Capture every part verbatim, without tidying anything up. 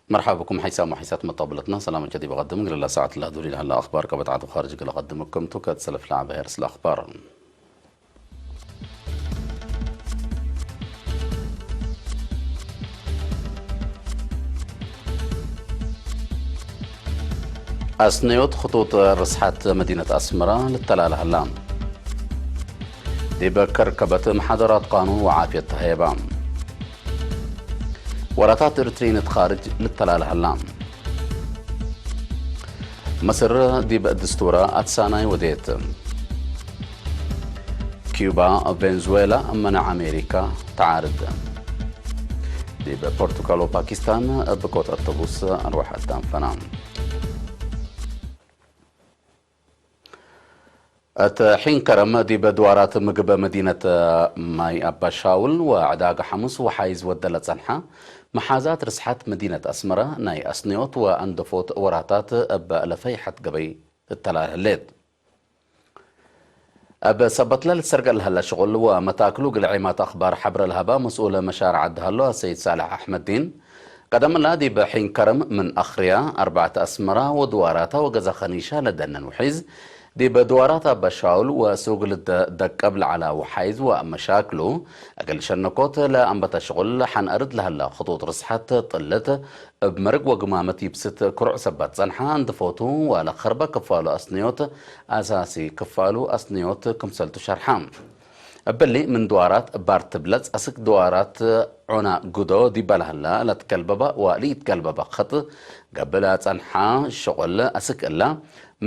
መርሐባ ብኩም ሐይሳም ወሐይሳት መጣብለትና፣ ሰላም ጀዲድ በቀድም እግለ ለሰዓት ለአዱሊ ለሀለ አኽባር ከበድ ዐድ ወኻርጅ እግለ ቀድም እክምቱ፣ ከእት ሰለፍ ለዐበ ሄር ስለ አኽባር። አስነዮት ክጡጥ ርስሓት መዲነት አስመረ ልተላለ ሀላ። ዲብ ከርከበት መሓደራት ቃኑን ወዓፍየት ተሀየበ። ወራታት ኤሪትርይን እት ካርጅ ልተላለ ሀላ። መስር ዲብ ድስቱራ አትሳናይ ወዴት። ኪዩባ፣ ቬንዙዌላ እመነ አሜሪካ ተዓርድ። ዲብ ፖርቱጋል ወፓኪስታን እብ ቆጥ አውቶቡስ አርዋሕ አታንፈና። እት ሒን ከረም ዲብ ድዋራት ምግብ መዲነት ማይ አባሻውል ወዕዳግ ሐሙስ ወሓይዝ ወደ ለጸንሐ መሓዛት ርስሓት መዲነት አስመረ ናይ አስንዮት ወአንደፎት ወራታት እበ ለፈይሐት ገበይ እተላል ህሌት። እብ ሰበትለ ልትሰርገ ለሀለ ሽቁል ወመታክሉ እግል ዔማት አክባር ሐብረ ለሀበ መስኡል መሻርዕ ዐድ ሀሎ አሰይድ ሳልሕ አሕመዲን፣ ቀደምላ ዲብ ሒን ከረም ምን አክርያ አርበዕት አስመራ ወድዋራታ ወገዘ ከኒሻ ለደነን ውሒዝ፣ ዲብ ድዋራት አባሻውል ወሱግ ልትደቀብ ለዐለ ወሓይዝ ወመሻክሉ እግል ሸነኮት ለአንበተ ሽቁል ሐን አርድ ለሀለ ክጡጥ ርስሐት ጥልት እብ መርግ ወግማመት ይብስት ክሩዕ ሰበት ጸንሐ፣ እንድፎቱ ወለከርበ ክፋሉ አስንዮት አሳሲ ክፋሉ አስንዮት ክምሰልቱ ሸርሐ። እብሊ ምን ድዋራት ባር ትብለጽ አስክ ድዋራት ዖና ጉዶ ዲበ ለሀላ ለትገልበበ ወለኢትገልበበ ክጥ ገብእ ለጸንሐ ሽቁል አስክ እላ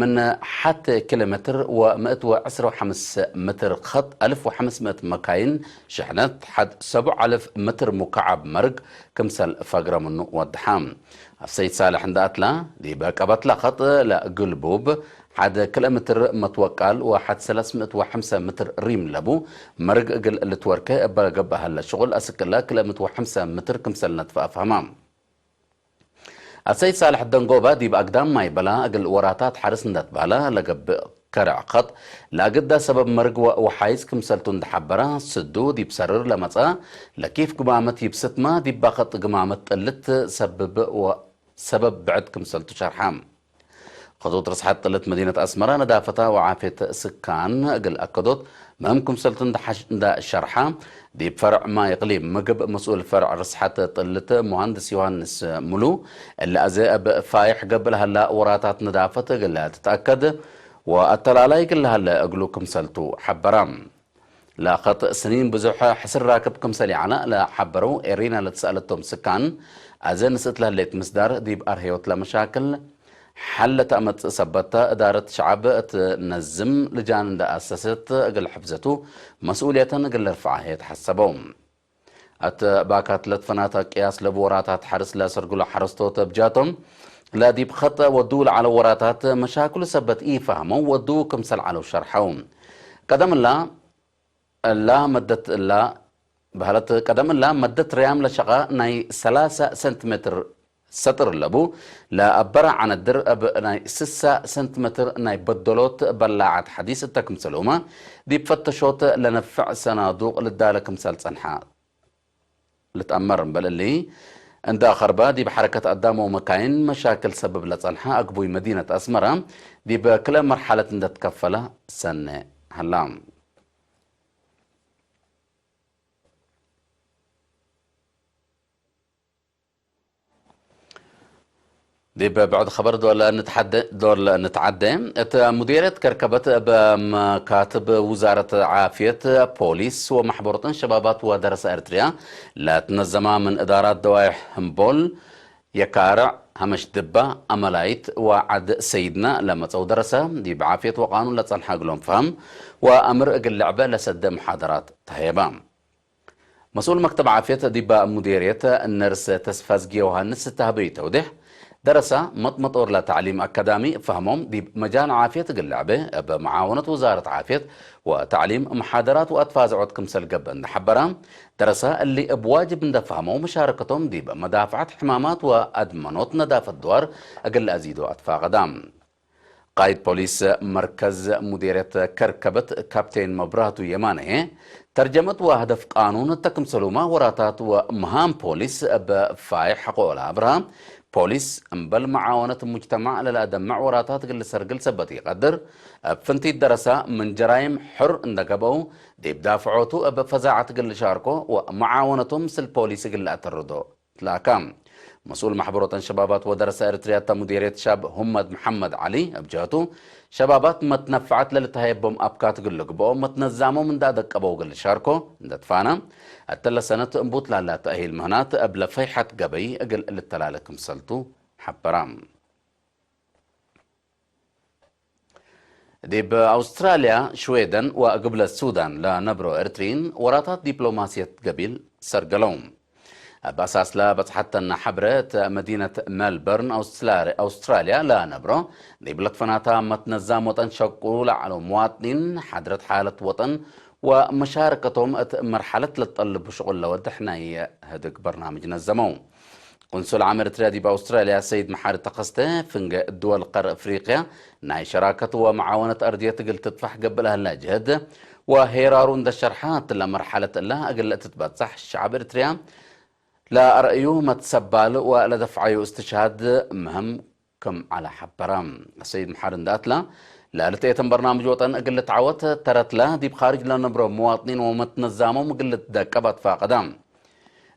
ምን ሐቴ ኪሎ ሜትር ወምእት ወዕስር ወሐምስ ምትር ክጥ አልፍ ወሐምስ ምእት መካይን ሽሕነት ሐድ ሰቡዕ አልፍ ምትር ሙካዓብ መርግ ክምሰል ፈግረ ምኑ ወደሐ። አሰይድ ሳልሕ እንደ አትላ፣ ዲበ ቀበትላ ኸጥ ለግልቡብ ሐድ ክልኤ ምትር መትወቃል ወሐድ ሰለስ ምእት ወሐምሰ ምትር ሪም ለቡ መርግ እግል ልትወርከ እበ ገብአ ሀለ ሽቁል አስክለ ክልኤ ምእት ወሐምሰ ምትር ክምሰል ነትፈ አፍሀማ። አሰይድ ሳልሕ ደንጎበ ዲብ አግዳም ማይ በላ እግል ወራታት ሐርስ እንደ ትባለ ለገብእ ከረዕ ኸጥ ለአግዳ ሰበብ መርግ ወ-፣ ወሓይዝ ክምሰልቱ እንደ ሐበረ፣ ስዱ ዲብ ሰርር ለመጽአ ለኪፍ ግማመት ይብስትመ ዲባ ኸጥ ግማመት ጥልት ሰብብ ወ-፣ ሰበብ ብዕድ ክምሰልቱ ሸርሐ። ክጡጥ ርስሐት ጥልት መዲነት አስመረ ነዳፈታ ወዓፍየት ስካን እግል አከዶት ምህም ክምሰልቱ እንደ ሐሽ-፣ እንደ ሸርሐ፣ ዲብ ፈርዕ ማይ እቅሊም ምግብ መስኡል ፈርዕ ርስሐት ጥልት ሙሃንድስ ዮሃንስ ሙሉ፣ እለ አዜ እብ ፋይሕ ገብእ ለሀላ ወራታት ነዳፈት እግል ትትአከድ ወአተላላይ እግል ለሀለ እግሉ ክምሰልቱ ሐበረ። ለኸጥ ስኒን ብዙሕ ሕስር ራክብ ክምሰል ይዐለ ለሐበረው ኤሪና ለትሰአለቶም ስካን፣ አዜ ንስእት ለህሌት ምስዳር ዲብ አርህዮት ለመሻክል ሐል ለተአመጽእ ሰበት ተ፣ እዳረት ሸዐብ እት ነዝም ልጃን እንደ አሰሰት እግል ሕፍዘቱ መስኡልየተን እግል ልርፍዐ ህዬ ተሐሰበው። እት ባካት ለትፈናተ ቅያስ ለቡ ወራታት ሐርስ ለሰርግሎ ሐረስቶት እብ ጃቶም፣ ለዲብ ኸጥ ወዱ ለዐለው ወራታት መሻክሉ ሰበት ኢፈሀመው ወዱ ክምሰል ዐለው ሸርሐው። ቀደም እላ እላ መደት እላ በህለት ቀደም እላ መደት ርያም ለሸቀ ናይ ሰላሳ ሰንቲሜትር ሰጥር ለቡ ለአበረ ዐነድር እብ ናይ ስሳ ሰንቲሜትር ናይ በደሎት በላዐት ሐዲስ እተ ክምሰልሁመ ዲብ ፈተሾት ለነፍዕ ሰናዱቅ ልዳለ ክምሰል ጸንሐ ልትአመር። እምበል እሊ እንደ አኸርበ ዲብ ሐረከት አዳም ወመካይን መሻክል ሰብብ ለጸንሐ አግቡይ መዲነት አስመረ ዲብ ክልኤ መርሐለት እንደ ትከፈለ ሰኔ ሀላ። ዲብ ብዕድ ኸበር ዶል ንትሐደ-፣ ዶል ንትዓደ። እት ሙዴርየት ከርከበት እብ መካትብ ውዛረት ዓፍየት፣ ፖሊስ ወመሕበሮተን ሸባባት ወደረሰ ኤርትርያ ለትነዘማ ምን እዳራት ደዋይሕ ህምቦል፣ የካርዕ፣ ሀመሽ ድባ፣ አመላይት ወዐድ ሰይድና ለመጸው ደረሰ፣ ዲብ ዓፍየት ወቃኑን ለጸንሐ እግሎም ፈሀም ወአምር እግል ልዕበ ለሰደ መሓደራት ተሀየበ። መስኡል መክተብ ዓፍየት ዲበ ሙዴርየት ነርስ ተስፋዝጌ ዮሃንስ ተህበዩ ተውዴሕ፣ ደረሳ መጥመጦር ለተዕሊም አካዳሚ ፈህሞም ዲብ መጃል ዓፍየት እግል ለዐቤ እብ መዓወነት ውዛረት ዓፍየት ወተዕሊም መሓደራት ወአትፋዝዖት ክምሰል ገብእ እንደ ሐበራ፣ ደረሳ እሊ እብ ዋጅብ እንደ ፈህመው መሻረከቶም ዲብ መዳፍዐት ሕማማት ወአድመኖት ነዳፈት ድዋር እግል ለአዚዶ አትፋቀዳ። ቃይድ ፖሊስ መርከዝ ሙዲርየት ከርከበት ካፕቴን መብራህቱ የማነ፣ ተርጀመት ወሀደፍ ቃኑን እተ ክምሰሉማ ወራታት ወመሃም ፖሊስ እብ ፋይሕ ሐቆ ለአብርሃ፣ ፖሊስ እምበል መዓወነት ሙጅተማዕ ለለአደምዕ ወራታት እግል ሰርግል ሰበት ኢቀድር፣ እብ ፍንቲት ደረሳ ምን ጀራይም ሕር እንደ ገብአው፣ ዲብ ዳፍዖቱ እብ ፈዛዐት እግል ሻርኮ ወመዓወነቱ ምስል ፖሊስ እግል ለአተርዶ ትላካ። መስኡል ማሕበር ወጠን ሸባባት ወደረሰ ኤረትርያ እተ ሙዲርየት ሻብ ሁመድ መሐመድ ዐሊ እብ ጀህቱ፣ ሸባባት መትነፈዐት ለልትሀየቦም አብካት እግል ልግብኦ መትነዛሞም እንደ አደቀበው እግል ልሻርኮ እንደ ትፋነ፣ እትለ ሰነት እንቡት ላላ ተእሂል ምህናት እብ ለፈይሐት ገበይ እግል ልተላለ ክምሰልቱ ሐበራ። ዲብ አውስትራልያ፣ ሽዌደን ወእግብለ ሱዳን ለነብሮ ኤርትሪን ወራታት ዲፕሎማስየት ገቢል ሰርገለው። እብ አሳስለ በጽሐተነ ሐብረ፣ እት መዲነት ሜልበርን አውስትራልያ ለነብሮ ዲብ ለክፈናታ መትነዛም ወጠን ሸቁ ለዐለው መዋጥኒን፣ ሓድረት ሓለት ወጠን ወመሻረከቶም እት መርሐለት ለትጠልቡ ሽቁል ለወድሕ ናይ ህድግ በርናምጅ ነዘመው። ቁንሱል ዓም ኤርትርያ ዲብ አውስትራልያ ሰይድ መሓሪ ተኸስተ፣ ፍንገ ድወል ቀር አፍሪቅያ ናይ ሸራከት ወመዓወነት አርድየት እግል ትጥፋሕ ገብእ ለህለ ጅህድ ወሄራሩ እንደ ሸርሐ፣ እትለ መርሐለት እለ እግል ትትበጸሕ ሸዐብ ኤርትርያ ለአርእዩ መትሰባል ወለደፍዐዩ እስትሽሃድ ምህም ክም ዐለ ሐበረ። ሰይድ መሓሪ እንደ አትለ፣ ለልትኤተን በርናምጅ ወጠን እግል ልትዐወት ተረትለ፣ ዲብ ካርጅ ለነብሮ መዋጥኒን ወመትነዛሞም እግል ልትደቀብ አትፋቀደ።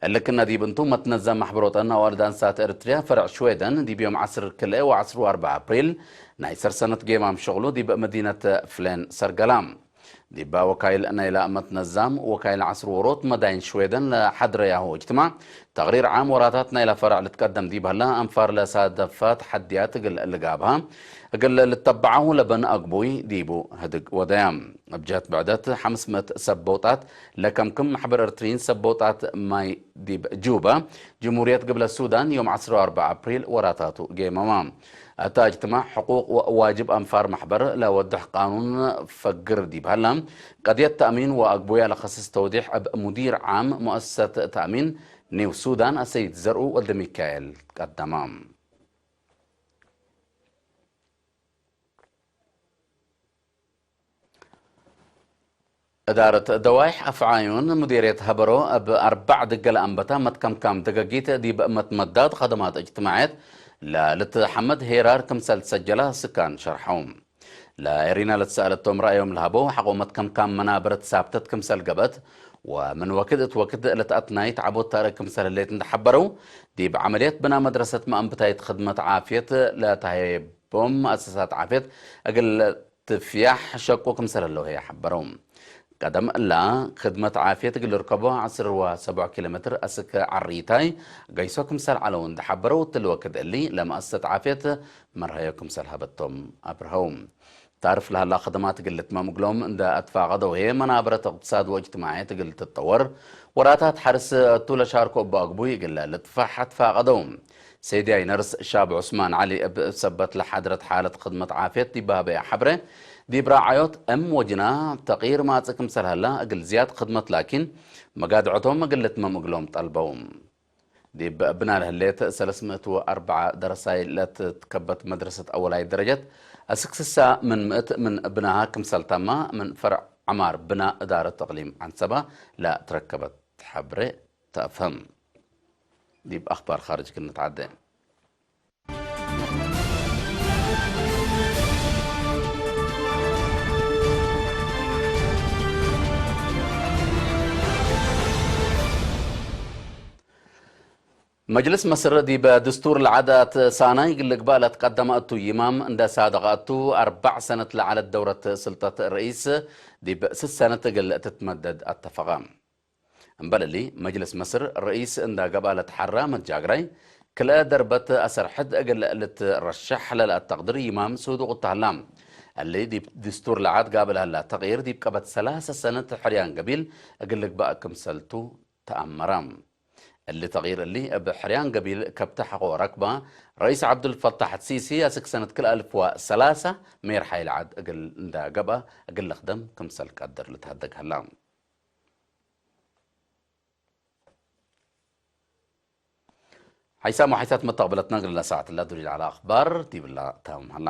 እሊ ክነ ዲብ እንቱ፣ መትነዘም ማሕበር ወጠን አዋልድ አንሳት ኤርትርያ ፈርዕ ሽዌደን፣ ዲብ ዮም ዐስር ክልኤ ወዐስር ወአርበዕ አፕሪል ናይ ሰርሰነት ጌማም ሸቅሉ ዲብ መዲነት ፍሌን ሰርገላ። ዲበ ወካይል ናይላ መትነዛም፣ ወካይል ዐስር ዎሮት መዳይን ሽዌደን ለሐድረያሁ እጅትማዕ፣ ተቅሪር ዓም ወራታት ናይላ ፈርዕ ልትቀደም ዲብ ሀላ፣ አንፋር ለሳደፈ ተሐድያት እግል ልጋብሃ፣ እግል ልተበዐሁ ለበን አግቡይ ዲቡ ህድግ ወደያ። እብ ጀህት ብዕደት፣ ሐምስ ምእት ሰብ በውጣት ለከምክም ማሕበር ኤርትርይን ሰብ በውጣት ማይ ዲብ ጁባ፣ ጅምሁርየት ግብለ ሱዳን፣ ዮም ዐስር ወአርበዕ አፕሪል ወራታቱ ጌመማ። እተ እጅትማዕ ሕቁቅ ወዋጅብ አንፋር ማሕበር ለወድሕ ቃኑን ፈግር ዲብ ሀላ፣ ቀድየት ተእሚን ወአግቡያ ለከስስ ተውዲሕ እብ ሙዲር ዓም ሙአሰሰት ተእሚን ኒው ሱዳን አሰይድ ዘርኡ ወልደሚካኤል ቀደማ። እዳረት ደዋይሕ አፍዓዩን ሙዲርየት ሀበሮ እብ አርበዕ ድገ ለአንበታ መትከምካም ደገጊት ዲብ መትመዳት ከደማት እጅትማዕየት ለልትሐመድ ሄራር ክምሰል ትሰጀላ ስካን ሸርሐው። ለኤሪና ለትሰአለቶም ረአዮም ለሀበው ሐቆ መትከምካም መናበረት ሳብተት ክምሰል ገብአት ወምን ወክድ እት ወክድ ለተአትናይት ዐቦት ታርእ ክምሰል ህሌት እንደ ሐበረው፣ ዲብ ዐመልየት ብና መድረሰት መአንብታይት ክድመት ዓፍየት ለተሀየቦም መአሰሳት ዓፍየት እግል ትፍያሕ ሸቁ ክምሰል ህለው ህይ ሐበረው። ቀደም እላ፣ ክድመት ዓፍየት እግል ልርከቦ ዐስር ወሰብዕ ኪሎ ሜትር አስክ ዐሪታይ ገይሶ ክምሰል ዐለው እንደ ሐበረው፣ እትሊ ወክድ እሊ ለመአሰሰት ዓፍየት መርሀዮ ክምሰል ሀበቶም አብርሀው። ታርፍ ለሀላ ክደማት እግል ልትመም እግሎም እንደ አትፋቀደው ህዬ፣ መናበረት እቅትሳድ ወእጅትማዕየት እግል ትጠወር፣ ወራታት ሐርስ እቱ ለሻርኮ እበ አግቡይ እግል ልጥፋሕ አትፋቀደው። ሰይድያይ ነርስ ሻብ ዑስማን ዐሊ እብ ሰበት ለሐድረት ሓለት ክድመት ዓፍየት ዲብ ሀበየ ሐብረ፣ ዲብ ራዓዮት እም ወጅና ተቅይር ማጽእ ክምሰል ሀላ፣ እግል ዝያድ ክድመት ላኪን መጋድዐቶም እግል ልትመም እግሎም ጠልበው። ዲብ ብና ለህሌት ሰለስ ምእት ወአርበዕ ደረሳይ ለትትከበት መድረሰት አወላይ ደረጀት፣ አስክ ስሳ ምን ምእት ምን ብናሃ ክምሰል ተማ፣ ምን ፈርዕ ዐማር ብና እዳረት እቅሊም ዐንሰባ ለትረከበት ሐብሬ ተአፍህም። ዲብ አክባር ካርጅ ክል ንትዓደ። መጅልስ መስር ዲበ ድስቱር ለዐዳት ሳናይ እግል ልግባእ ለትቀደመ እቱ ይማም እንደ ሳደቀ እቱ፣ አርበዕ ሰነት ለዐለት ደውረት ስልጠት ርኢስ ዲብ ስስ ሰነት እግል ትትመደድ አተፈቀ። እምበል እሊ፣ መጅልስ መስር ርኢስ እንደ ገብአ ለትሐራ መትጃግራይ፣ ክልኤ ደርበት አሰር ሕድ እግል ልትረሸሕ ለለአተቅድር ይማም ሱዱቅ ተህላ። እሊ ዲብ ድስቱር ለዐድ ጋብል ሀላ ተቅይር ዲብ ቀበት ሰላሰ ሰነት ሕርያን ገቢል እግል ልግባእ ክምሰልቱ ተአመረ። እሊ ተቅይር እሊ እብ ሕርያን ገቢል ከብተ ሐቆ ረክበ። ረኢስ ዐብዱልፈታሕ ሲሲ አስክ ሰነት ክል አልፍ ወሰላሰ ሜር ሓይል ዐድ እግል እንዳ ገብአ እግል ልክደም ክምሰል ቀድር ልትሀደግ ሀላ። ሓይሳም ወሓይሳት መተቅብለትነ እግለ ሳዕትለ ዱሪድ ዐለ አክባር ዲብላ ታምም ሀላ።